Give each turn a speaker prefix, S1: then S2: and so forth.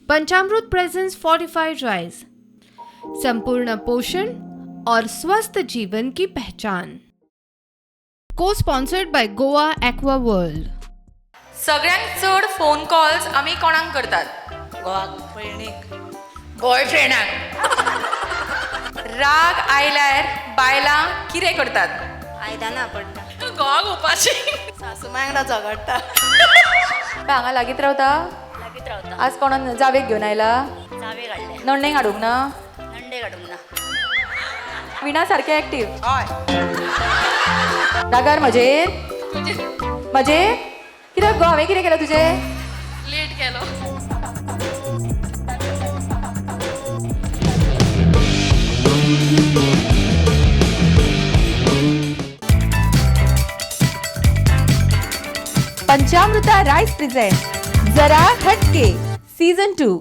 S1: पंचामृत presents fortified rice, संपूर्ण पोषण और स्वस्थ जीवन की पहचान। को sponsored by Goa Aqua World.
S2: सगळ्यांत चड फोन कॉल्स आमी कोणाक करतात?
S3: घोवाक, भयणीक.
S2: बॉयफ्रेंडाक. राग आयल्यार बायलां कितें करतात?
S3: आयदनां पडटा.
S2: घोवाक उपाशी.
S3: सासू माय वांगडा झगडटा.
S2: हांगा लागींच रावता?
S3: लागींच रावता.
S2: आज कोणाक जावेक घेवन आयला?
S3: चावे काडले.
S2: नण्णेक हाडूंक ना?
S3: नंडे काडूंक ना.
S2: विणा सारकें एक्टीव.
S3: हय.
S2: रागार म्हजेर? म्हजेर कित्याक गो? हांवें कितें केलें तुजें?
S1: लेट केलो.
S2: पंचामृता राईस प्रेझेंट जरा हटके सीझन 2.